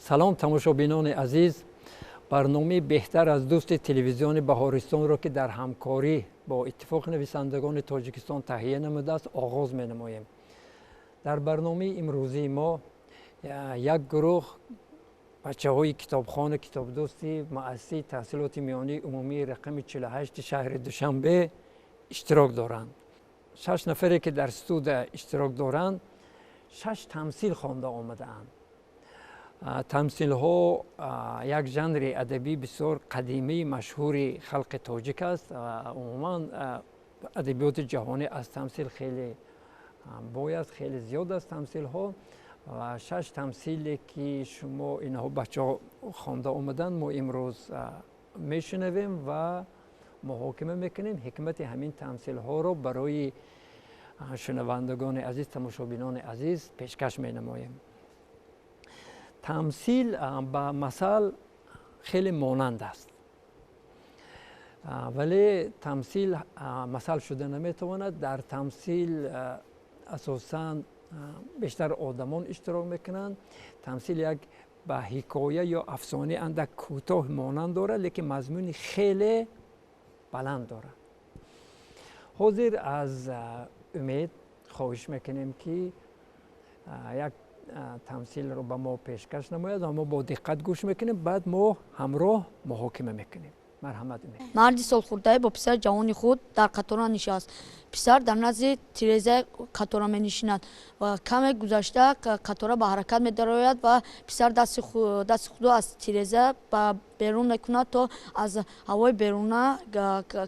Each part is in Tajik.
Салом, тамошобинони азиз. Барномаи «Беҳтар аз дӯсти» телевизиони Баҳористонро, ки дар ҳамкорӣ бо Иттифоқи нависандагони Тоҷикистон таҳия намудааст, оғоз менамоем. Дар барномаи имрӯзии мо як гурӯҳ бачаҳои китобхону китобдӯсти муассисаи таҳсилоти миёнаи умумии рақами 48 шаҳри Душанбе иштирок доранд. Шаш нафаре, ки дар студия иштирок доранд, шаш тамсил хонда омадаанд. Тамсилҳо як жанри адабӣ бисёр қадимии машҳури халқи тоҷик аст. Умуман, адабиёти ҷаҳонӣ аз тамсил хеле бой аст, хеле зиёд аст тамсилҳо. Ва шаш тамсиле, ки шумо инҳо бачаҳо хонда омаданд, мо имрӯз мешунавем ва муҳокима мекунем. Ҳикмати ҳамин тамсилҳоро барои шунавандагони азиз, тамошобинони азиз пешкаш менамоем. Тамсил ба масал хеле монанд аст, вале тамсил масал шуда наметавонад. Дар тамсил асосан бештар одамон иштирок мекунанд. Тамсил як ба ҳикоя ё афсона андак кӯтоҳ монанд дорад, лекин мазмуни хеле баланд дорад. Ҳозир аз Умед хоҳиш мекунем, ки як тамсилро ба мо пешкаш намояд ва мо бо диққат гӯш мекунем, баъд мо ҳамроҳ муҳокима мекунем. Марҳамат, Умед. Марди солхӯрдае бо писари ҷавони худ дар қатора нишаст. Писар дар назди тирезаи қатора менишинад ва каме гузашта қатора ба ҳаракат медарояд ва писар дасти худро аз тиреза ба берун мекунад, то аз ҳавои беруна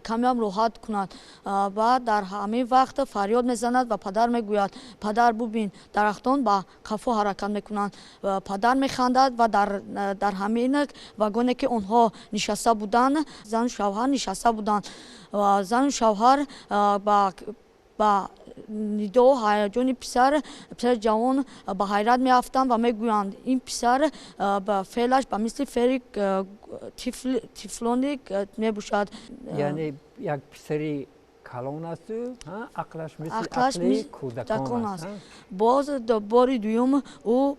камеам роҳат кунад. Ва дар ҳамин вақт фарёд мезанад ва падар мегӯяд: «Падар, бубин, дарахтон ба қафо ҳаракат мекунанд». Падар механдад ва дар ҳамин вагоне, ки онҳо нишаста буданд, зану шавҳар нишаста буданд. Зану шавҳар ба нидоу ҳаяҷони писари ҷавон ба ҳайрат меафтанд ва мегӯянд: «Ин писар ба феълаш ба мисли феъли тифлони мебошад». Яъне як писари калон асту ақлаш мисли ақли кӯдакон аст. Боз бори дуюм ӯ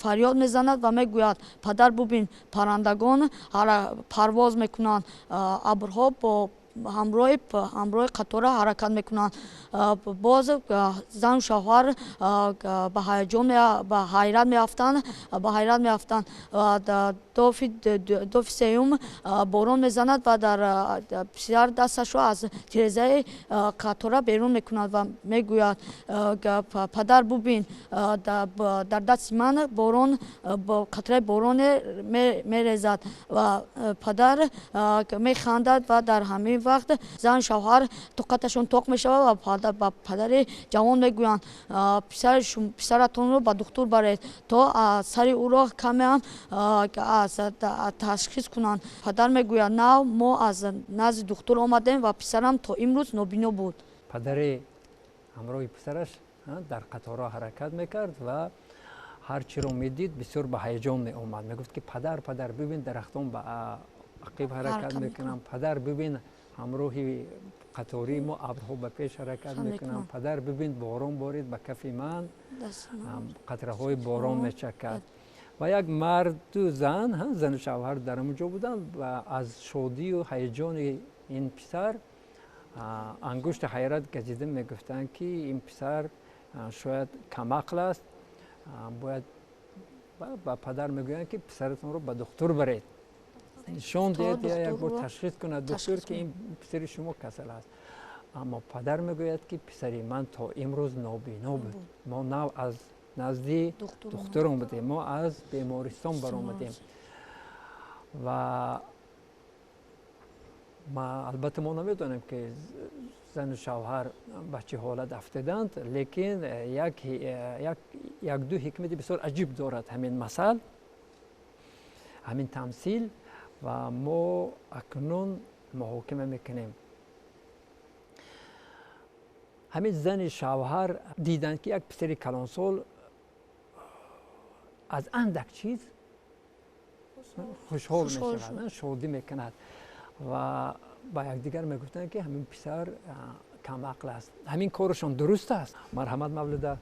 фарёд мезанад ва мегӯяд: «Падар, бубин, паррандагон парвоз мекунанд, абрҳо бо ҳамроҳи қатора ҳаракат мекунанд». Боз зану шавҳар ба ҳаяҷон, ба ҳайрат меафтанд, ба ҳайрат меафтанд. Дофи сеюм борон мезанад ва дар писар дасташро аз тирезаи қатора берун мекунад ва мегӯяд: «Падар, бубин, дар дасти ман борон, қатраи бороне мерезад». Ва падар механдад ва дар ҳамин вақт зану шавҳар тоқаташон тоқ мешавад ва ба падари ҷавон мегӯянд: «Писаратонро ба духтур баред, то сари ӯро камеам ташхис кунанд». Падар мегӯяд: «Нав мо аз назди духтур омадем ва писарам то имрӯз нобино буд». Падаре ҳамроҳи писараш дар қаторҳо ҳаракат мекард ва ҳар чиро медид, бисёр ба ҳаяҷон меомад. Мегуфт, ки падар, падар, бибин, дарахтон ба ақиб ҳаракат мекунанд, падар, бибин, ҳамроҳи қатории мо абрҳо ба пеш ҳаракат мекунанд, падар, бибин, борон борид, ба кафи ман қатраҳои борон мечакад. Ва як марду зан, зану шавҳар дар ҳамон ҷо буданд ва аз шодию ҳаяҷони ин писар ангушти ҳайрат газида мегуфтанд, ки ин писар шояд камақл аст, бояд ба падар мегӯянд, ки писаратонро ба духтур баред, нишон диҳед, як бор ташхис кунад духтур, ки ин писари шумо касал аст. Аммо падар мегӯяд, ки писари ман то имрӯз нобино буд, мо нав аз назди духтур омадем, мо аз бемористон баромадем. Ва албатта мо намедонем, ки зану шавҳар ба чӣ ҳолат афтиданд, лекин як ду ҳикмати бисёр аҷиб дорад ҳамин масал, ҳамин тамсил, ва мо акнун муҳокима мекунем. Ҳамин зани шавҳар диданд, ки як писари калонсол аз андак чиз хушҳол мешавад, шодӣ мекунад ва ба якдигар мегуфтанд, ки ҳамин писар камақл аст. Ҳамин корашон дуруст аст? Марҳамат, Мавлуда.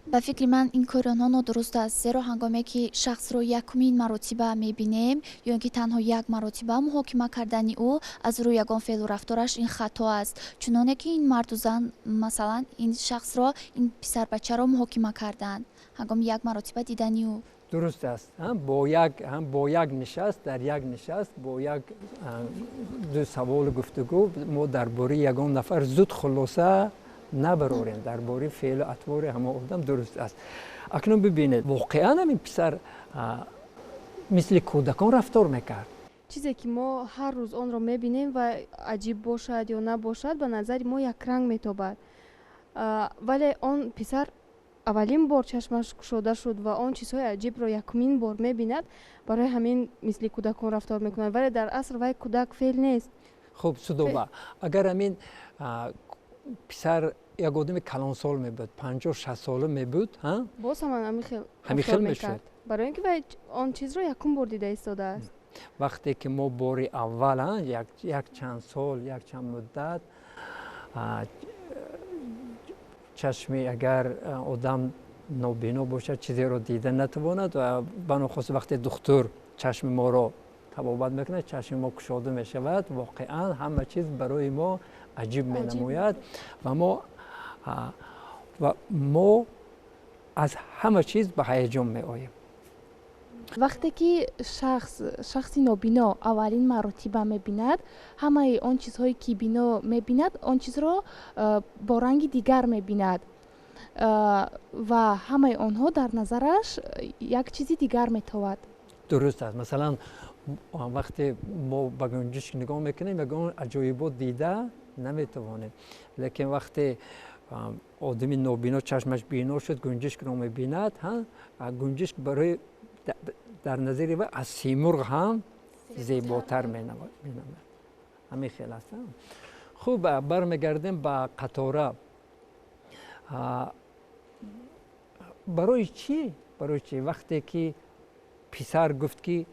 Ба фикри ман, ин кори онҳо нодуруст аст, зеро ҳангоме ки шахсро якумин маротиба мебинем ё ин ки танҳо як маротиба муҳокима кардани ӯ аз рӯи ягон феълу рафтораш, ин хато аст, чуноне ки ин марду зан, масалан, ин шахсро, ин писарбачаро муҳокима карданд ҳангоми як маротиба дидани ӯ. Дуруст аст. Бо як нишаст, дар як нишаст, бо як ду саволу гуфтугӯ мо дар бораи ягон нафар зуд хулоса набарорем, дар бораи феълу атвори ҳамон одам. Дуруст аст. Акнун бибинед, воқеан ҳамин писар мисли кӯдакон рафтор мекард. Чизе ки мо ҳар рӯз онро мебинем ва аҷиб бошад ё набошад, ба назари мо якранг метобад, вале он писар аввалин бор чашмаш кушода шуд ва он чизҳои аҷибро якумин бор мебинад, барои ҳамин мисли кӯдакон рафтор мекунад, вале дар асл вай кӯдак феъл нест. Хуб, Судоба, агар ҳамин писар як одами калонсол мебуд, 50-60 сола мебуд? Боз ҳам ҳамин хел. Ҳамин хел мешуд. Барои ин ки вай он чизро якум бор дида истодааст. Вақте ки мо бори аввал як чанд сол, як чанд муддат чашми агар одам нобино бошад, чизеро дида натавонад ва банохост вақте духтур чашми моро табобат мекунад, чашми мо кушода мешавад, воқеан ҳама чиз барои мо аҷиб менамояд ва мо аз ҳама чиз ба ҳаяҷон меоем. Вақте ки шахси нобино аввалин маротиба мебинад, ҳамаи он чизҳое ки бино мебинад, он чизро бо ранги дигар мебинад ва ҳамаи онҳо дар назараш як чизи дигар метовад. Дуруст аст. Масалан, вақте мо ба гунҷишк нигоҳ мекунем, ягон аҷоибот дида наметавонем, лекин вақте одами нобино чашмаш бино шуд, гунҷишкро мебинад, гунҷишк барои дар назари вай аз симурғ ҳам зеботар менамояд. Ҳамин хел аст. Хуб, бармегардем ба қатора. Барои чӣ вақте ки писар гуфт ки: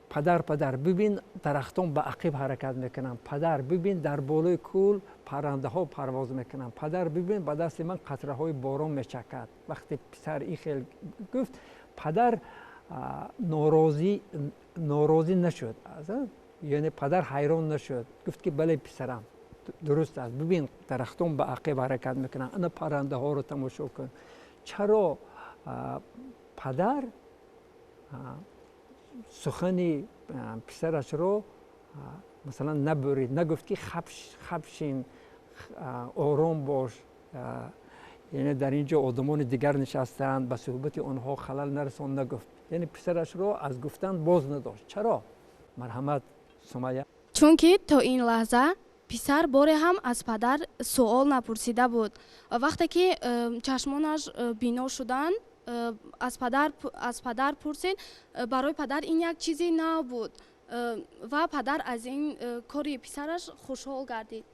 «Падар, падар, бибин, дарахтон ба ақиб ҳаракат мекунанд. Падар, бибин, дар болои кӯл паррандаҳо парвоз мекунанд. Падар, бибин, ба дасти ман қатраҳои борон мечакад», вақте писар ин хел гуфт, падар норозӣ нашуд, яъне падар ҳайрон нашуд, гуфт ки: «Бале, писарам, дуруст аст, бибин, дарахтон ба ақиб ҳаракат мекунанд, ана паррандаҳоро тамошо кун». Чаро падар сухани писарашро, масалан, набурид, нагуфт ки: «Хапшин, ором бош, яъне дар ин ҷо одамони дигар нишастаанд, ба суҳбати онҳо халал нарасон»? Нагуфт, яъне писарашро аз гуфтан боз надошт. Чаро? Марҳамат, Сумая. Чунки то ин лаҳза писар боре ҳам аз падар суол напурсида буд. Вақте ки чашмонаш бино шуданд, аз падар пурсид. Барои падар ин як чизи нав буд ва падар аз ин кори писараш хушҳол гардид.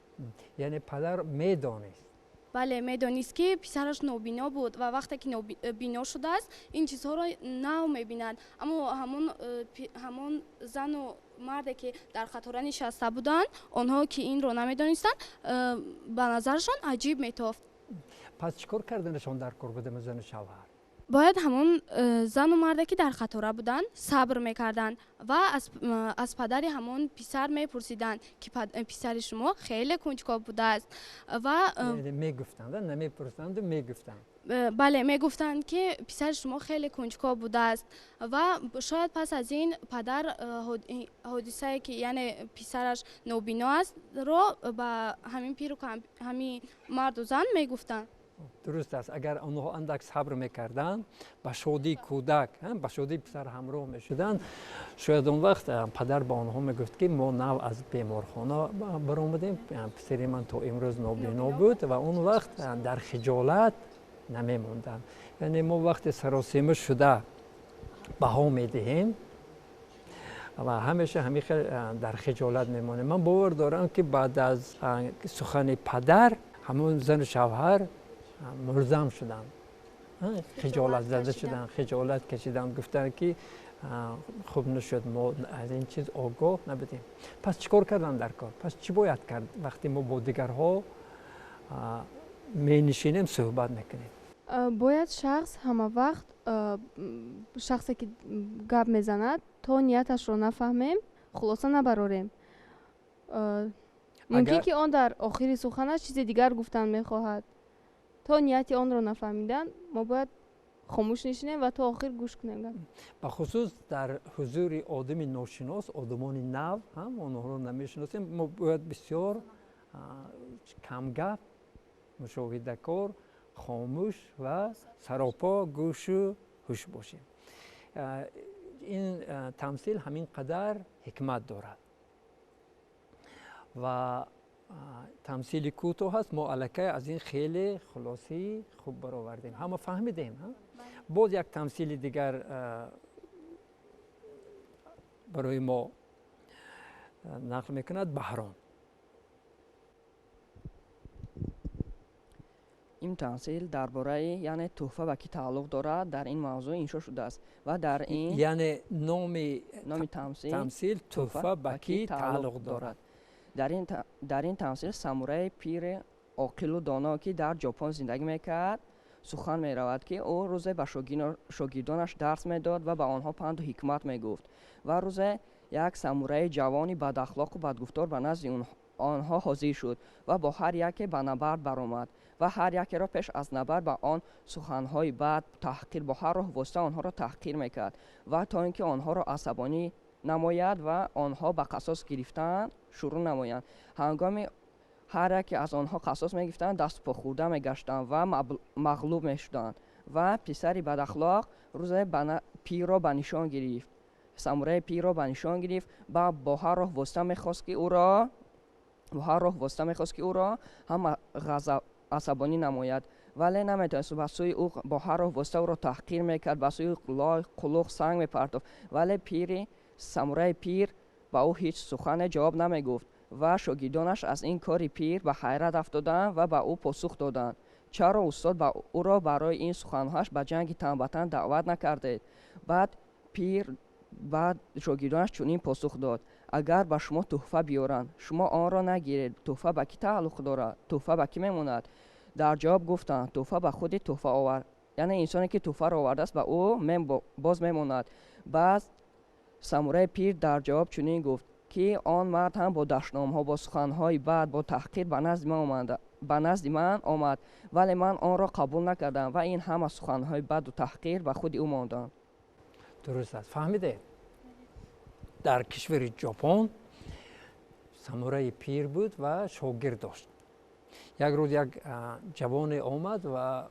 Яъне падар медонист? Бале, медонист, ки писараш нобино буд ва вақте ки бино шудааст, ин чизҳоро нав мебинад. Аммо ҳамон зану марде, ки дар қатора нишаста буданд, онҳо ки инро намедонистанд, ба назарашон аҷиб метофт. Пас чӣ кор карданашон дар кор буда зану шавҳар? Бояд ҳамон зану марде, ки дар қатора буданд, сабр мекарданд ва аз падари ҳамон писар мепурсиданд, ки писари шумо хеле кунҷков будааст ва Мегуфтанд, намепурсанду мегуфтанд. Бале, мегуфтанд, ки писари шумо хеле кунҷков будааст ва шояд пас аз ин падар ҳодисае, ки яъне писараш нобино астро, ба ҳамин пиру ҳамин марду зан мегуфтанд. Дуруст аст. Агар онҳо андак сабр мекарданд, ба шодии кӯдак, ба шодии писар ҳамроҳ мешуданд, шояд он вақт падар ба онҳо мегуфт, ки мо нав аз беморхона баромадем, писари ман то имрӯз нобино буд, ва он вақт дар хиҷолат намемонданд. Яъне мо вақте саросема шуда баҳо медиҳем ва ҳамеша ҳамин хел дар хиҷолат мемонем. Ман бовар дорам, ки баъд аз сухани падар ҳамон зану шавҳар мулзам шуданд, хиҷолатзада шуданд, хиҷолат кашиданд, гуфтанд, ки хуб нашуд, мо аз ин чиз огоҳ набудем. Пас чӣ кор кардан дар кор? Пас чӣ бояд кард, вақте мо бо дигарҳо менишинем, суҳбат мекунем? Бояд шахс ҳама вақт, шахсе ки гап мезанад, то нияташро нафаҳмем, хулоса набарорем. Мумкин ки он дар охири суханаш чизи дигар гуфтан мехоҳад. То нияти онро нафаҳмидан мо бояд хомӯш нишинем ва то охир гӯш кунем. Бахусус дар ҳузури одами ношинос, одамони нав, онҳоро намешиносем, мо бояд бисёр камгап, мушоҳидакор, хомӯш ва саропо гӯшу ҳуш бошем. Ин тамсил ҳамин қадар ҳикмат дорад ва тамсили кӯтоҳ аст. Мо аллакай аз ин хеле хулосаи хуб баровардем, ҳама фаҳмидем. Боз як тамсили дигар барои мо нақл мекунад Баҳром. Ин тамсил дар бораи, яъне тӯҳфа ба кӣ тааллуқ дорад, дар ин мавзӯъ иншо шудааст ва дар ин, яъне номи тамсил тӯҳфа ба кӣ тааллуқ дорад. Дар ин тамсил самураи пири оқилу доно, ки дар Ҷопон зиндагӣ мекард, сухан меравад, ки ӯ рӯзе ба шогирдонаш дарс медод ва ба онҳо панду ҳикмат мегуфт. Ва рӯзе як самураи ҷавони бадахлоқу бадгуфтор ба назди онҳо ҳозир шуд ва бо ҳар яке ба набард баромад ва ҳар якеро пеш аз набард ба он суханҳои бад, таҳқир, бо ҳар роҳ восита онҳоро таҳқир мекард ва то ин ки онҳоро асабонӣ намояд ва онҳо ба қасос гирифтан шурӯъ намоянд. Ҳангоми ҳар яке аз онҳо қасос мегирифтанд, дасту по хӯрда мегаштанд ва мағлуб мешуданд. Ва писари бадахлоқ рӯзе пирро ба нишон гирифт, самураи пирро ба нишон гирифт ва бо ҳар роҳ восита мехост, ки ӯро бо ҳар роҳ восита мехост, ки ӯро ҳам асабонӣ намояд, вале наметавонист. Ба сӯи ӯ бо ҳар роҳ восита ӯро таҳқир мекард, ба сӯи лой, қулуқ, санг мепартофт, вале пири самураи пир ба ӯ ҳеҷ сухане ҷавоб намегуфт ва шогирдонаш аз ин кори пир ба ҳайрат афтоданд ва ба ӯ посух доданд: чаро устод ба ӯро барои ин суханҳояш ба ҷанги тан ба тан даъват накардед? Баъд шогирдонаш чунин посух дод: агар ба шумо тӯҳфа биёранд, шумо онро нагиред, тӯҳфа ба кӣ тааллуқ дорад? Тӯҳфа ба кӣ мемонад? Дар ҷавоб гуфтанд: тӯҳфа ба худи тӯҳфаовар, яъне инсоне ки тӯҳфаро овардааст, ба ӯ боз мемонад. Баъд самураи пир дар ҷавоб чунин гуфт, ки он мард ҳам бо дашномҳо, бо суханҳои бад, бо таҳқир ба назди ман омад, вале ман онро қабул накардам ва ин ҳама суханҳои баду таҳқир ба худи ӯ монданд. Дуруст аст, фаҳмидед? Дар кишвари Ҷопон самураи пир буд ва шогирд дошт. Як рӯз як ҷавоне омад ва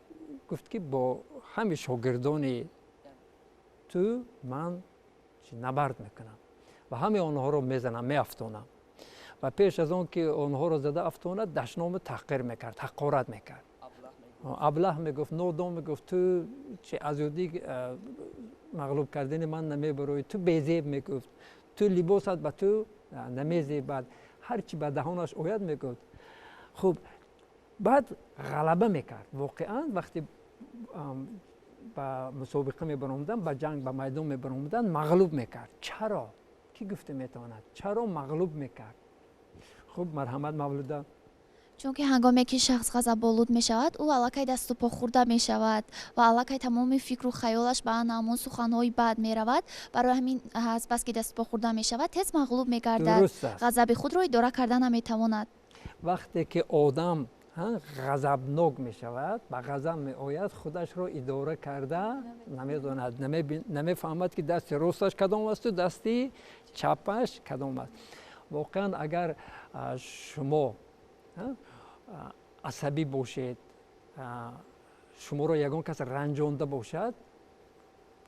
гуфт, ки бо ҳами шогирдони ту ман набард мекунам ва ҳамаи онҳоро мезанам, меафтонам. Ва пеш аз он ки онҳоро зада афтонад, дашному таҳқир мекард, ҳақорат мекард, аблаҳ мегуфт, нодон мегуфт, ту чи аз ёдӣ мағлуб кардани ман намебароӣ, ту безеб мегуфт, ту либосат ба ту намезебад, ҳар чи ба даҳонаш ояд мегуфт. Хуб, баъд ғалаба мекард. Воқеан вақте ба мусобиқа мебаромаданд, ба ҷанг, ба майдон мебаромаданд, мағлуб мекард. Чаро? Кӣ гуфта метавонад? Чаро мағлуб мекард? Хуб, марҳамат, Мавлуда. Чунки ҳангоме ки шахс ғазаболуд мешавад, ӯ аллакай дасту по хӯрда мешавад ва аллакай тамоми фикру хаёлаш ба ҳамон суханҳои бад меравад. Барои ҳамин азбаски дасту по хӯрда мешавад, тез мағлуб мегардад, ғазаби худро идора карда наметавонад. Вақте ки одам ғазабнок мешавад, ба ғазаб меояд, худашро идора карда намедонад, намефаҳмад, ки дасти росташ кадом асту дасти чапаш кадом аст. Воқеан агар шумо асабӣ бошед, шуморо ягон кас ранҷонда бошад,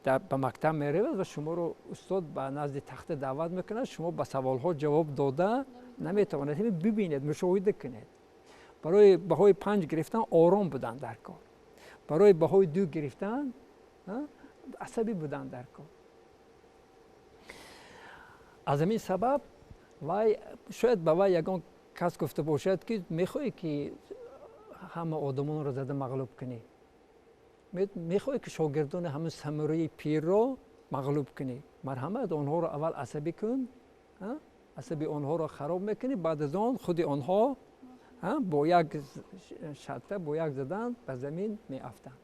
ба мактаб меравед ва шуморо устод ба назди тахта даъват мекунад, шумо ба саволҳо ҷавоб дода наметавонед. Ҳамин бибинед, мушоҳида кунед. Барои баҳои 5 гирифтан ором будан дар кор, барои баҳои 2 гирифтан асабӣ будан дар кор. Аз ҳамин сабаб вай шояд ба вай ягон кас гуфта бошад, ки мехоҳӣ ки ҳама одамонро зада мағлуб кунӣ, мехоҳӣ ки шогирдони ҳамин самураи пирро мағлуб кунӣ, марҳамат, онҳоро аввал асабӣ кун, асаби онҳоро хароб мекунӣ, баъд аз он худи онҳо Бо як шатта, бо як задан ба замин меафтанд.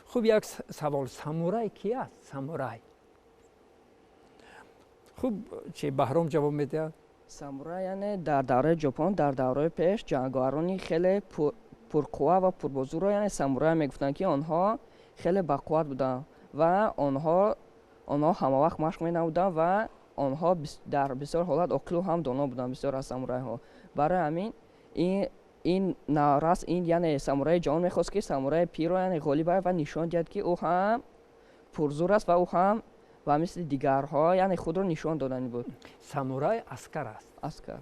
Хуб, як савол: самурай ки аст? Самурай. Хуб, чи Баҳром ҷавоб медиҳад? Самурай, яъне дар давраи Ҷопон, дар давраи пеш ҷанговарони хеле пурқувва ва пурбозуро, яъне самурай мегуфтанд, ки онҳо хеле бақувват буданд ва онҳо ҳамавақт машқ менамуданд ва онҳо дар бисёр ҳолат оқилу ҳам доно буданд, бисёр аз самурайҳо. Барои ҳамин ин наврас, ин яъне самураи ҷавон мехост, ки самураи пирро, яъне ғолиб ва нишон диҳад, ки ӯ ҳам пурзур аст ва ӯ ҳам ва мисли дигарҳо, яъне худро нишон додани буд. Самурай аскар аст. Аскар.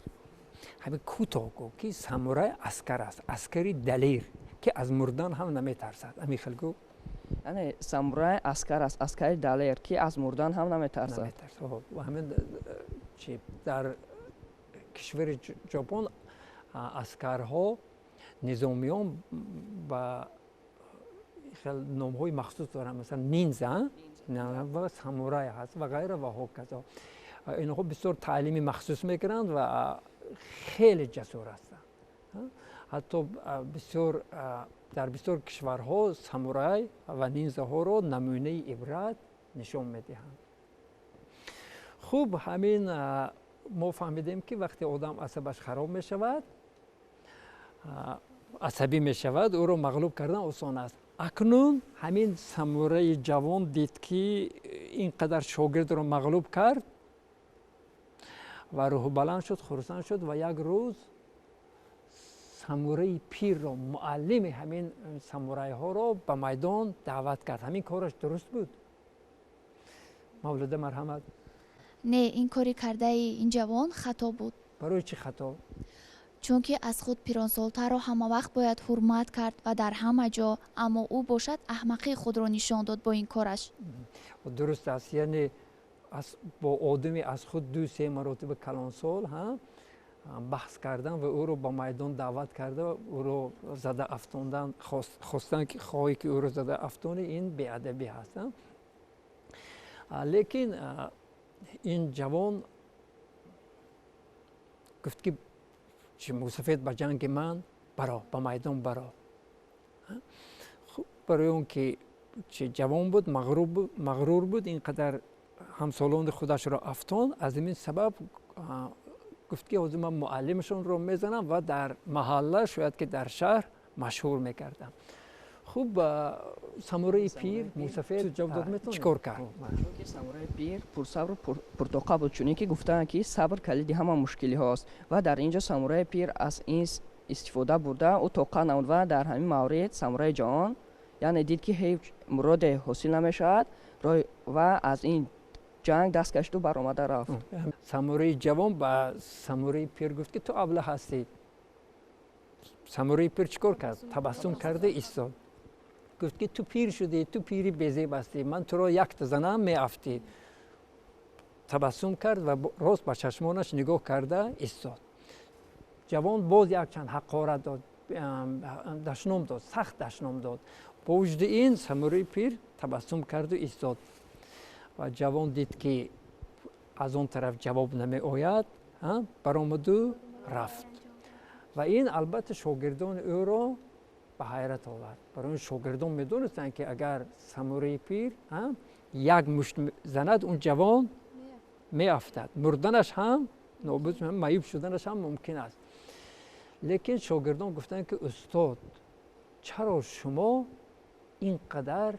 Ҳамин кӯтоҳ гӯ, ки самурай аскар аст, аскари далер, ки аз мурдан ҳам наметарсад. Ҳамин хел гӯ. Яъне самурай аскар аст, аскари далер, ки аз мурдан ҳам наметарсад. Ҳамин чи дар кишвари Ҷопон аскарҳо, низомиён ба хел номҳои махсус доранд, масалан нинза ва самурай ҳаст ва ғайра ва ҳоказо. Инҳо бисёр таълими махсус мекунанд ва хеле ҷасур ҳастанд. Ҳатто бисёр дар бисёр кишварҳо самурай ва нинзаҳоро намунаи ибрат нишон медиҳанд. Хуб, ҳамин мо фаҳмидем, ки вақте одам асабаш хароб мешавад, асабӣ мешавад, ӯро мағлуб кардан осон аст. Акнун ҳамин самураи ҷавон дид, ки ин қадар шогирдро мағлуб кард ва рӯҳбаланд шуд, хурсанд шуд ва як рӯз самураи пирро, муаллими ҳамин самурайҳоро ба майдон даъват кард. Ҳамин кораш дуруст буд? Мавлуда, марҳамат. Не, ин кори кардаи ин ҷавон хато буд. Барои чӣ хато? Чунки аз худ пиронсолтарро ҳамавақт бояд ҳурмат кард ва дар ҳама ҷо, аммо ӯ бошад аҳмақии худро нишон дод бо ин кораш. Дуруст аст, яъне бо одами аз худ 2-3 маротиба калонсол баҳс кардан ва ӯро ба майдон даъват карда, ӯро зада афтондан, хостан, ки хоҳӣ, ки ӯро зада афтонӣ, ин беадабӣ ҳаст. Лекин ин ҷавон гуфт, ки чи мусафед, ба ҷанги ман баро, ба майдон баро. Барои он ки чи ҷавон буд, мағрур буд, ин қадар ҳамсолони худашро афтон, аз ин сабаб гуфт, ки ҳозир ман муаллимашонро мезанам ва дар маҳалла, шояд ки дар шаҳр машҳур мекардам. Хуб, самураи пир мусафед ҷавоб дод метавонад, чӣ кор кард? Чунки самураи пир пурсабру пуртоқа буд, чунин ки гуфтаанд, ки сабр калиди ҳама мушкилиҳост, ва дар ин ҷо самураи пир аз ин истифода бурда, ӯ тоқа намуд ва дар ҳамин маврид самураи ҷавон, яъне дид, ки ҳеҷ муроде ҳосил намешавад ва аз ин ҷанг даст кашиду баромада рафт. Самураи ҷавон ба самураи пир гуфт, ки ту аблаҳ ҳастӣ. Самураи пир чӣ кор кард? Табассум карда истод. Гуфт, ки ту пир шудӣ, ту пири безеб ҳастӣ, ман туро якта занам, меафтӣ. Табассум кард ва рост ба чашмонаш нигоҳ карда истод. Ҷавон боз якчанд ҳақорат дод, дашном дод, сахт дашном дод. Бо вуҷуди ин самураи пир табассум карду истод ва ҷавон дид, ки аз он тараф ҷавоб намеояд, баромаду рафт. Ва ин албатта шогирдони ӯро ба ҳайрат овард. Барои он шогирдон медонистанд, ки агар самураи пир як мушт занад, он ҷавон меафтад, мурданаш ҳам, нобуд, маъюб шуданаш ҳам мумкин аст. Лекин шогирдон гуфтанд, ки устод, чаро шумо ин қадар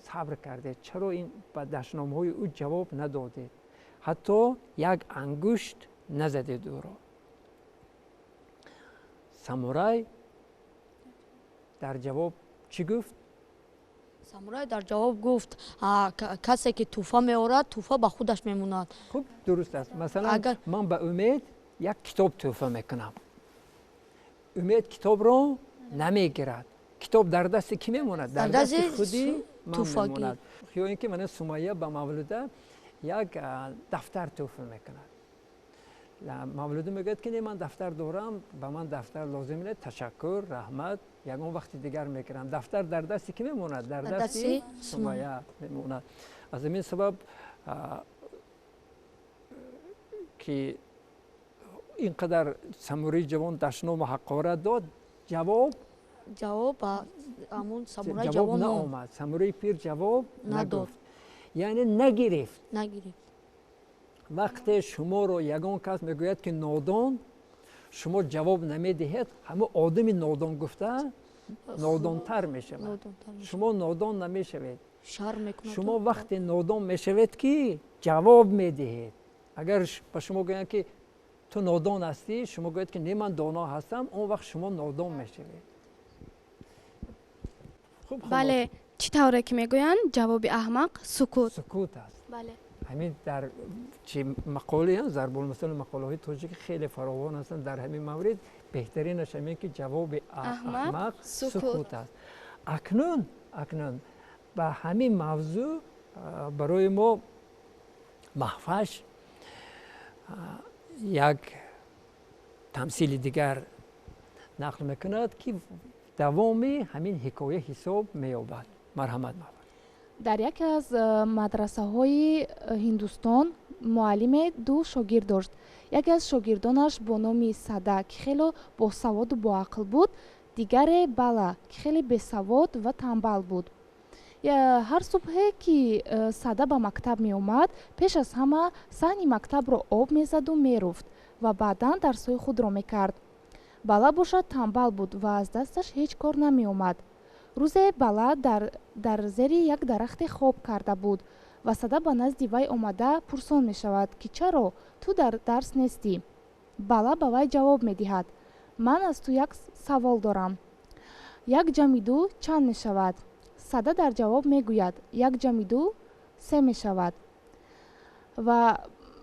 сабр кардед, чаро ин ба дашномҳои ӯ ҷавоб надодед, ҳатто як ангушт назадед ӯро? Самурай дар ҷавоб чӣ гуфт? Самурай дар ҷавоб гуфт: касе ки тӯҳфа меорад, тӯҳфа ба худаш мемонад. Хуб, дуруст аст. Масалан, ман ба Умед як китоб тӯҳфа мекунам, Умед китобро намегирад, китоб дар дасти кӣ мемонад? Дар дасти худи ман мемонад. Ё ин ки мана Сумайя ба Мавлуда як дафтар тӯҳфа мекунад. Мавлуда мегӯяд, ки не, ман дафтар дорам, ба ман дафтар лозим не, ташаккур, раҳмат, ягон вақти дигар мекунам. Дафтар дар дасти кӣ мемонад? Дар дасти Сумайя мемонад. Аз ҳамин сабаб, ки ин қадар самураи ҷавон дашному ҳақорат дод, ҷавоб ҷавоб ҳамун самураи ҷавон наомад. Самураи пир ҷавоб нагуфт, яъне нагирифт. Нагирифт. Вақте шуморо ягон кас мегӯяд, ки нодон, шумо ҷавоб намедиҳед, ҳамун одами нодон гуфта нодонтар мешавад. Шумо нодон намешавед. Шумо вақте нодон мешавед, ки ҷавоб медиҳед. Агар ба шумо гӯянд, ки ту нодон ҳастӣ, шумо гӯяд, ки не, ман доно ҳастам, он вақт шумо нодон мешавед. Бале, чӣ тавре ки мегӯянд, ҷавоби аҳмақ сукут. Сукут аст. Бале. Ҳамин дар чи мақоле, зарбулмасали мақолаҳои тоҷикӣ хеле фаровон ҳастанд дар ҳамин маврид. Беҳтаринаш ҳамин, ки ҷавоби аҳмақ сукут аст. Акнун ба ҳамин мавзӯъ барои мо Маҳфаш як тамсили дигар нақл мекунад, ки давоми ҳамин ҳикоя ҳисоб меёбад. Марҳамат, Маҳфаш. Дар яке аз мадрасаҳои Ҳиндустон муаллиме ду шогирд дошт. Яке аз шогирдонаш бо номи Сада, ки хело босаводу боақл буд, дигаре Бала, ки хеле бесавод ва тамбал буд. Ҳар субҳе ки Сада ба мактаб меомад, пеш аз ҳама саҳни мактабро об мезаду меруфт ва баъдан дарсҳои худро мекард. Бала бошад, тамбал буд ва аз дасташ ҳеҷ кор намеомад. Рӯзе Бала дар зери як дарахте хоб карда буд ва Сада ба назди вай омада пурсон мешавад, ки чаро ту дар дарс нестӣ. Бала ба вай ҷавоб медиҳад: «Ман аз ту як савол дорам: як ҷамъи ду чанд мешавад?» Сада дар ҷавоб мегӯяд: «Як ҷамъи ду се мешавад». Ва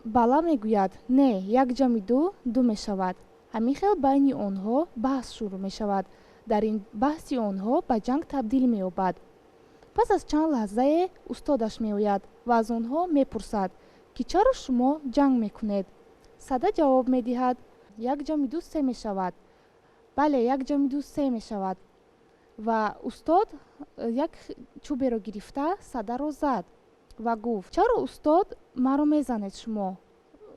Бала мегӯяд: «Не, як ҷамъи ду ду мешавад». Ҳамин хел байни онҳо баҳс шурӯъ мешавад. Дар ин баҳси онҳо ба ҷанг табдил меёбад. Пас аз чанд лаҳзае устодаш меояд ва аз онҳо мепурсад, ки чаро шумо ҷанг мекунед. Сада ҷавоб медиҳад: «Як ҷамъи ду се мешавад». «Бале, як ҷамъи ду се мешавад». Ва устод як чӯберо гирифта, Садаро зад ва гуфт: «Чаро, устод, маро мезанед шумо?»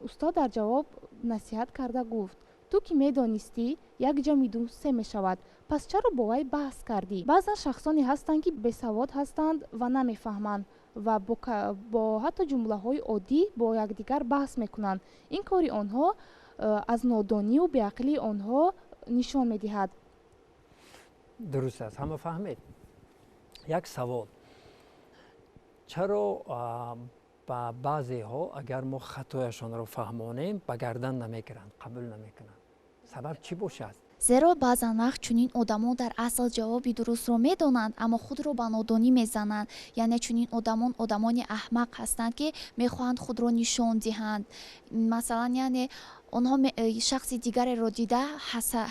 Устод дар ҷавоб насиҳат карда гуфт: «Ту ки медонистӣ, як ҷамъи ду се мешавад, пас чаро бо вай баҳс кардӣ?» Баъзан шахсоне ҳастанд, ки бесавод ҳастанд ва намефаҳманд ва бо ҳатто ҷумлаҳои оддӣ бо якдигар баҳс мекунанд. Ин кори онҳо аз нодонию беақлии онҳо нишон медиҳад. Дуруст аст, ҳама фаҳмед. Як савол: чаро ба баъзеҳо, агар мо хатояшонро фаҳмонем, ба гардан намегиранд, қабул намекунанд? Сабаб чӣ бошад? Зеро баъзан вақт чунин одамон дар асл ҷавоби дурустро медонанд, аммо худро ба нодонӣ мезананд. Яъне чунин одамон одамони аҳмақ ҳастанд, ки мехоҳанд худро нишон диҳанд. Масалан, яъне онҳо шахси дигареро дида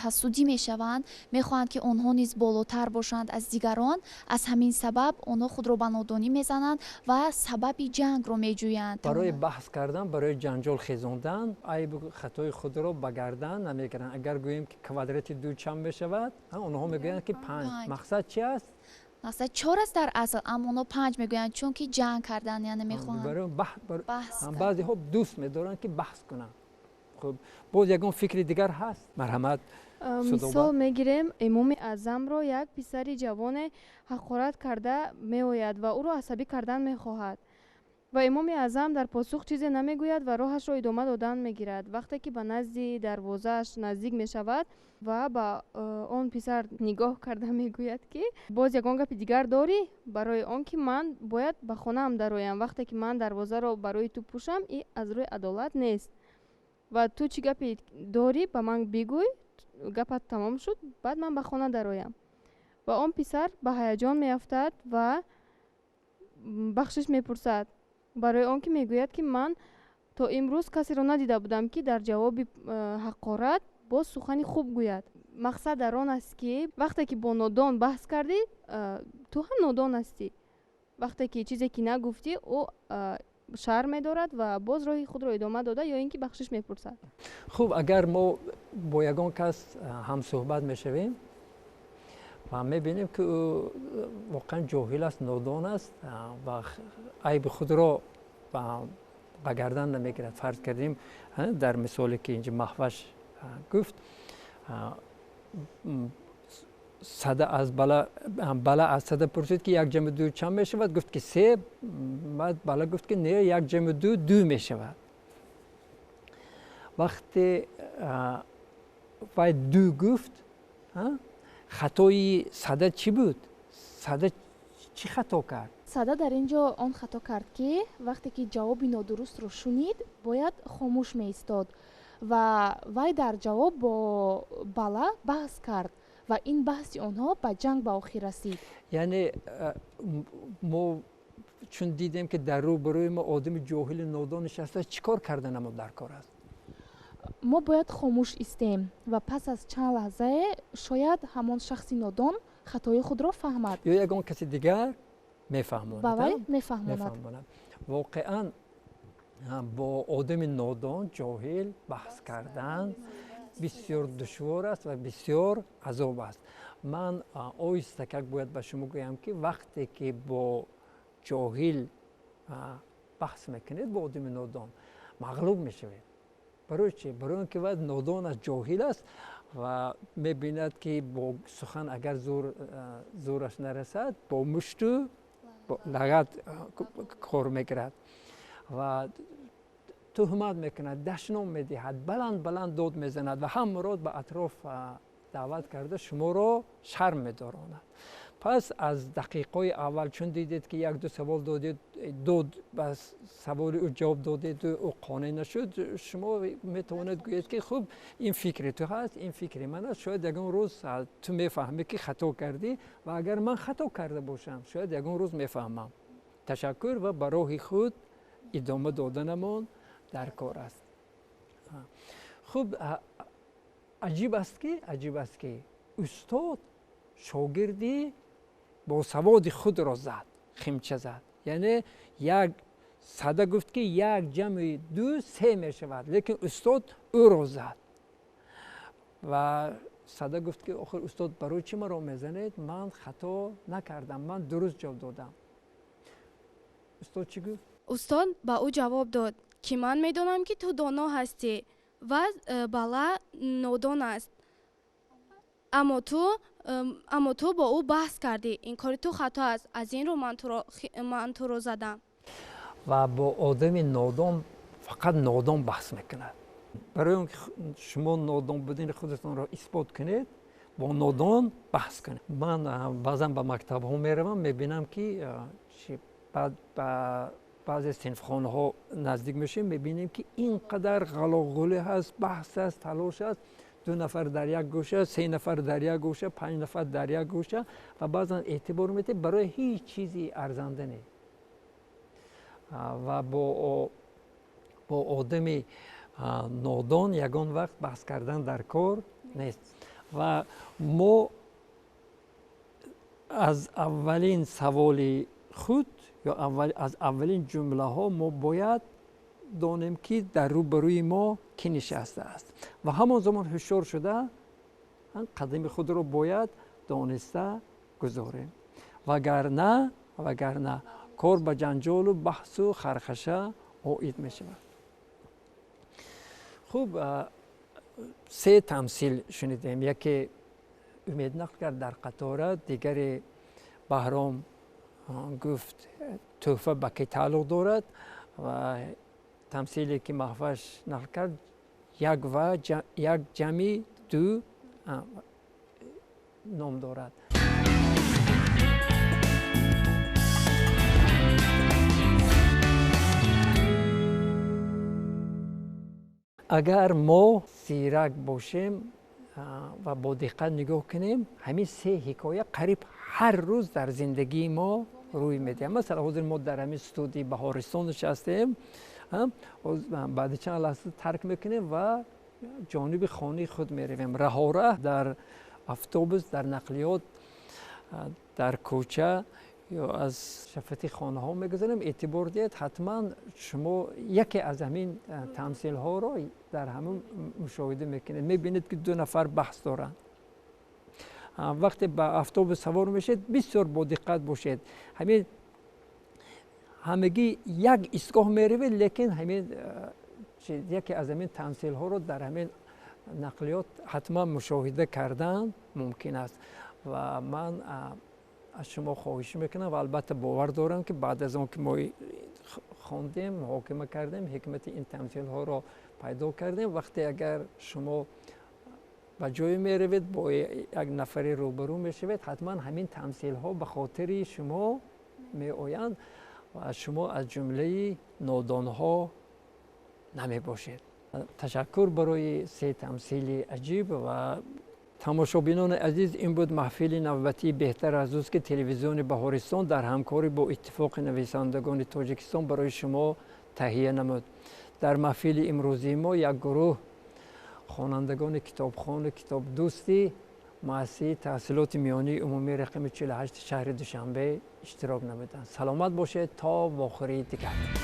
ҳасудӣ мешаванд, мехоҳанд, ки онҳо низ болотар бошанд аз дигарон. Аз ҳамин сабаб онҳо худро ба нодонӣ мезананд ва сабаби ҷангро меҷӯянд. Барои баҳс кардан, барои ҷанҷол хезондан айбу хатои худро ба гардан намегиранд. Агар гӯем, ки квадрати ду чанд мешавад, онҳо мегӯянд, ки панҷ. Мақсад чи аст? Мақсад чор аст дар асл, аммо онҳо панҷ мегӯянд, чунки ҷанг кардан, яъне мехоҳанд. Баъзеҳо дӯст медоранд, ки баҳс кунанд. Хуб, боз ягон фикри дигар ҳаст? Марҳамат. Мисол мегирем Имоми Аъзамро. Як писари ҷавоне ҳақорат карда меояд ва ӯро асабӣ кардан мехоҳад ва Имоми Аъзам дар посух чизе намегӯяд ва роҳашро идома додан мегирад. Вақте ки ба назди дарвозааш наздик мешавад ва ба он писар нигоҳ карда мегӯяд, ки боз ягон гапи дигар дорӣ, барои он ки ман бояд ба хонаам дароям. Вақте ки ман дарвозаро барои ту пӯшам, и аз рӯи адолат нест ва ту чӣ гапе дорӣ, ба ман бигӯй, гапат тамом шуд, баъд ман ба хона дароям. Ва он писар ба ҳаяҷон меафтад ва бахшиш мепурсад, барои он ки мегӯяд, ки ман то имрӯз касеро надида будам, ки дар ҷавоби ҳақорат боз сухани хуб гӯяд. Мақсад дар он аст, ки вақте ки бо нодон баҳс кардӣ, ту ҳам нодон ҳастӣ. Вақте ки чизе ки нагуфтӣ, ӯ шарм медорад ва боз роҳи худро идома дода ё ин ки бахшиш мепурсад. Хуб, агар мо бо ягон кас ҳамсӯҳбат мешавем ва мебинем, ки ӯ воқеан ҷоҳил аст, нодон аст ва айби худро ба гардан намегирад, фарз кардем, дар мисоле ки инҷа Маҳваш Гуфт сада аз Бала, Бала аз сада пурсид, ки як ҷамъи ду чанд мешавад? Гуфт, ки се. Баъд Бала гуфт, ки не, як ҷамъи ду ду мешавад. Вақте вай ду гуфт, хатои сада чӣ буд? Сада чӣ хато кард? Сада дар ин ҷо он хато кард, ки вақте ки ҷавоби нодурустро шунид, бояд хомӯш меистод ва вай дар ҷавоб бо Бала баҳс кард ва ин баҳси онҳо ба ҷанг ба охир расид. Яъне мо чун дидем, ки дар рӯбарӯи мо одами ҷоҳили нодон нишастааст, чӣ кор карданамо дар кор аст? Мо бояд хомӯш истем ва пас аз чанд лаҳзае шояд ҳамон шахси нодон хатои худро фаҳмад. Ё ягон каси дигар мефаҳмонад. Ба вай мефаҳмонад. Воқеан, бо одами нодон, ҷоҳил баҳс кардан бисёр душвор аст ва бисёр азоб аст. Ман оҳистакак бояд ба шумо гӯям, ки вақте ки бо ҷоҳил баҳс мекунед, бо одами нодон, мағлуб мешавед. Барои чи? Барои он ки вай нодон аст, ҷоҳил аст ва мебинад, ки бо сухан агар зӯраш нарасад, бо мушту лагат кор мегирад ва туҳмат мекунад, дашном медиҳад, баланд баланд дод мезанад ва ҳамаро ба атроф даъват карда шуморо шарм медоронад. Пас аз дақиқаи аввал чун дидед, ки як ду савол додед, дод ба саволи ӯ ҷавоб додеду ӯ қонеъ нашуд, шумо метавонед гӯед, ки хуб, ин фикри ту ҳаст, ин фикри ман аст, шояд ягон рӯз ту мефаҳмӣ, ки хато кардӣ, ва агар ман хато карда бошам, шояд ягон рӯз мефаҳмам. Ташаккур, ва ба роҳи худ идома доданамон дар кор аст. Хуб, аҷиб аст, ки устод шогирди босаводи худро зад, химча зад. Яъне як сада гуфт, ки як ҷамъи ду се мешавад, лекин устод ӯро зад. Ва сада гуфт, ки охир, устод, барои чӣ маро мезанед? Ман хато накардам, ман дуруст ҷавоб додам. Устод чӣ гуфт? Устод ба ӯ ҷавоб дод, ки ман медонам, ки ту доно ҳастӣ ва Бала нодон аст, аммо ту бо ӯ баҳс кардӣ, ин кори ту хато аст, аз ин рӯ ман туро задам. Ва бо одами нодон фақат нодон баҳс мекунад. Барои он ки шумо нодон будани худатонро исбот кунед, бо нодон баҳс кунед. Ман баъзан ба мактабҳо меравам, мебинам, ки баъд ба баъзе синфхонаҳо наздик мешавем, мебинем, ки ин қадар ғалоғулӣ ҳаст, баҳс аст, талош аст, ду нафар дар як гӯша, се нафар дар як гӯша, панҷ нафар дар як гӯша, ва баъзан эътибор медиҳед, барои ҳеҷ чизи арзанда не. Ва бо одами нодон ягон вақт баҳс кардан дар кор нест. Ва мо аз аввалин саволи худ ё аз аввалин ҷумлаҳо мо бояд донем, ки дар рӯбарӯи мо кӣ нишастааст, ва ҳамон замон ҳушёр шуда қадами худро бояд дониста гузорем, вагарна кор ба ҷанҷолу баҳсу хархаша оид мешавад. Хуб, се тамсил шунидем: яке Умед нақл кард дар қатора, дигаре Баҳром гуфт, тӯҳфа ба кӣ тааллуқ дорад, ва тамсиле ки Маҳваш нақл кард, як ва як ҷамъи ду ном дорад. Агар мо зирак бошем ва бо диққат нигоҳ кунем, ҳамин се ҳикоя қариб ҳар рӯз дар зиндагии мо рӯй медиҳад. Масалан, ҳозир мо дар ҳамин студияи Баҳористон нишастем, баъди чанд лаҳза тарк мекунем ва ҷониби хонаи худ меравем. Раҳораҳ дар автобус, дар нақлиёт, дар кӯча ё аз шафати хонаҳо мегузарем. Эътибор диҳед, ҳатман шумо яке аз ҳамин тамсилҳоро дар ҳамин мушоҳида мекунед. Мебинед, ки ду нафар баҳс доранд. Вақте ба автобус савор мешед, бисёр бодиққат бошед. Ҳамин ҳамагӣ як истгоҳ меравед, лекин ҳамин яке аз ҳамин тамсилҳоро дар ҳамин Нақлиёт ҳатман мушоҳида кардан мумкин аст. Ва ман аз шумо хоҳиш мекунам ва албатта бовар дорам, ки баъд аз он ки мо хондем, муҳокима кардем, ҳикмати ин тамсилҳоро пайдо кардем, вақте агар шумо ба ҷое меравед, бо як нафаре рӯбарӯ мешавед, ҳатман ҳамин тамсилҳо ба хотири шумо меоянд ва шумо аз ҷумлаи нодонҳо намебошед. Ташаккур барои се тамсили аҷиб. Ва тамошобинони азиз, ин буд маҳфили навбатии «Беҳтар аз дӯст», ки телевизиони Баҳористон дар ҳамкорӣ бо Иттифоқи нависандагони Тоҷикистон барои шумо таҳия намуд. Дар маҳфили имрӯзии мо як гурӯҳ хонандагони китобхону китобдӯсти муассисаи таҳсилоти миёнии умумии рақами 48 шаҳри Душанбе иштирок намуданд. Саломат бошед то вохӯрии дигар.